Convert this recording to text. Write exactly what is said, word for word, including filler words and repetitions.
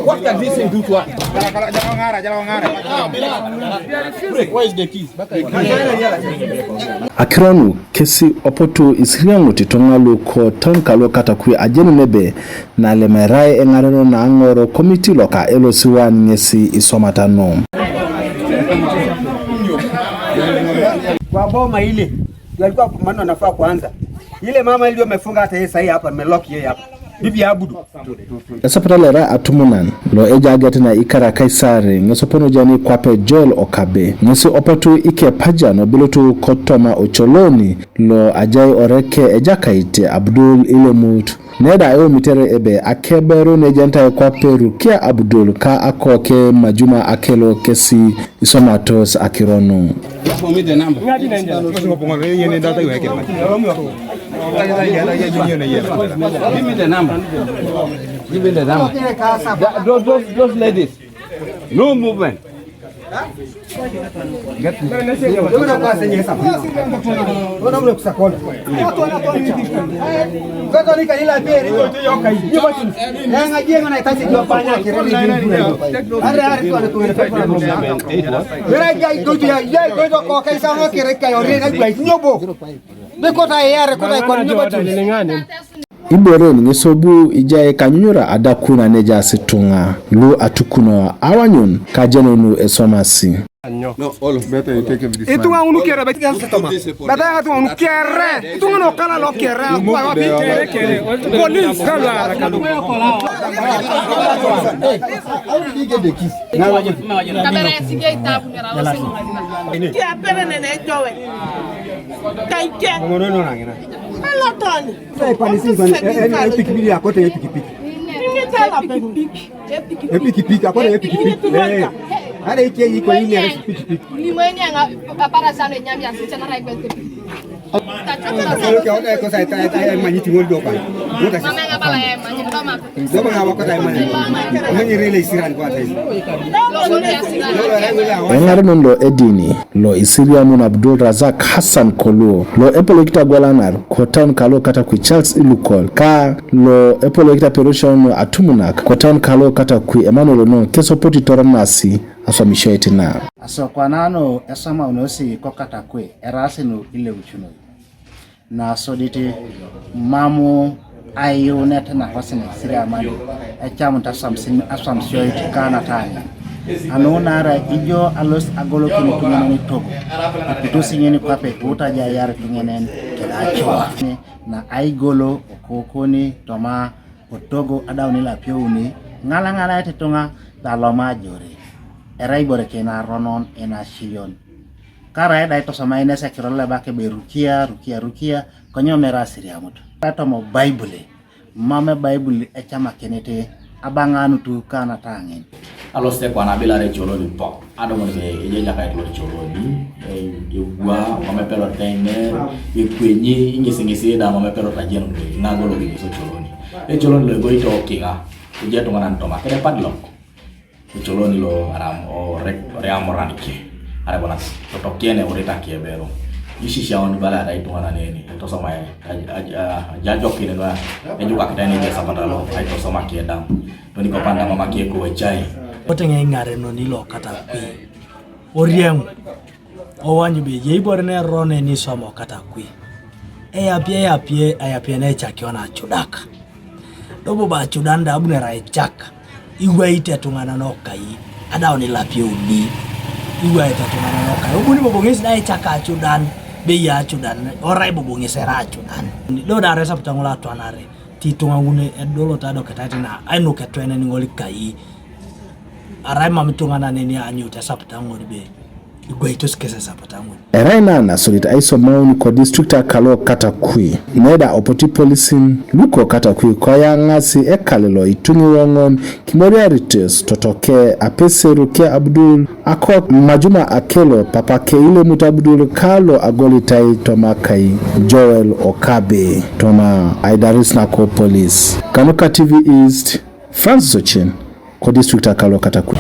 What can this thing do to us? Where is the keys? Akiro nu kesi opotu isiriaŋut ituŋa lu ko town kalo Katakwi ajenun ebe nalemerai eŋarenon na aŋor komiti loka L C one ŋesi isomata nu. Kwa boma ile, yalikuwa maneno nafaa kuanza. Ile mama iliyomefunga hata yeye sahi hapa, amelock yeye hapa. Bibi ya Abudu. Esapata lera atumunan lo ejaget na ikara Kaisari ŋesopono jani kwape Joel Okabe ŋesi opotu ikepajan obilutu kotoma ocholoni lo ajai oreke ejakait Abdul Ilemut. Neda eomitere ebe akeberu nejanitai kwape Rukia Abdul ka akoke Majuma Akelo kesi isomatos akiro nu. Give me the number. Give me the number. Give me the number. Those, those, those ladies. No movement. Ibore ŋes obu ijai kanyunyura adakuna nejaas ituŋa lu atukuno awanyun kajenonu esomasi. Ituŋa ŋun kere bet. Beta ituŋa ŋun kere. Ituŋa no kala lo kere. Kwa wapi kere kere. Police kala. Kabera ya sige itabu nera wasi. Kia pere nene jowe. Kaike. Alo toni. Sai pani sin pani. Pikipiki ya kote pikipiki. Ingi tala pikipiki. Epikipiki, akona epikipiki. Eh. Ada ikie iko ile epikipiki. Ni mwenye nga papara sana nyami ya sicha na raigwe epikipiki. Mama nga bala ya manyi, mama. Eŋarenon lo edini lo Isiriamun Abdul Razak Hassan Koluo lo epolokit agwelanar ko town kalo Katakwi Charles Ilukol ka lo epolokit aperusiaun atumunak ko town kalo Katakwi Emmanuel Ono kesopoti toronasi aswamishoit na. Asokwanano esamaunosi ko Katakwi eraasi nu ileucunoi. Nasodit mamu aiunet nakosi naisiriamari ecamut aswamsin aswamsioit kanataani. Anu naarai ijo alos agolokin ituŋanan itogo, iputus ŋin kwape iutaja iar ituŋanan keda acua. Na aigolo okokoni toma otogo adaun ilapiouni, ŋalaŋalaet ituŋa laloma ajore. Erai ibore kena ronon enasioyon. Karaida itosomai nes ekiro leba kebe Rukia, Rukia, Rukia, konyo mera asiriamut. Atomo Baibuli, mame Baibuli echamakiniti, abanganutu kanata ŋin. Alosite kwana abilare echoloni pok, adumun be ejejakait lo echoloni, egwa, mame pelot kaine, ekwenyi, iŋisiŋisi da mame pelot ajenun, nagolokin ŋes ocholoni. Echoloni lo egoito kiŋa, eje tuŋanan toma, kede padlock. Echoloni lo aram o rek ore amoran ke. Are bona to to kene ore ta ke bero. Isisiaun bala da ituŋanan eni. Etosoma eni. Ajajok kine no. Ejuka kita ni je sapata lo. Aitosoma ke dam. Toni ko panda mama ke ko ejai. Kote ŋe iŋarenon lo Katakwi. Oriaŋ. Owanyu be ye ibore ne rone ni somo Katakwi. Eyapie, eyapie, eyapie ne ecakio na acudak. Do bobo acudan da abunere aicak. Iwaite etuŋanan okai. Adaun ilapio uni. Iwaite etuŋanan okai. Obuni bobo ŋes da ecak acudan. Be ya acudan. Orai bobo ŋes era acudan. Do da arai sapita ŋul atwanare. Ti ituŋa ŋun edolot adoketait na. Ainuk etwenen ŋol kai. Arai mam ituŋanan eni anyut esapita ŋol be. Igwaitos kes esapata ŋun. Erai na nasolit aisomaun ko district akalo Katakwi. Neda opoti polisin luko Katakwi koyaŋasi ekale lo ituŋi woŋon kimoriaritos totoke apeseru ke Abdul akok Majuma Akelo papa ke Ilemut Abdul kalo agolitai tomakai Joel Okabe toma aidaris nako polis. Kanuka T V East, Francis Ochen, ko district akalo Katakwi.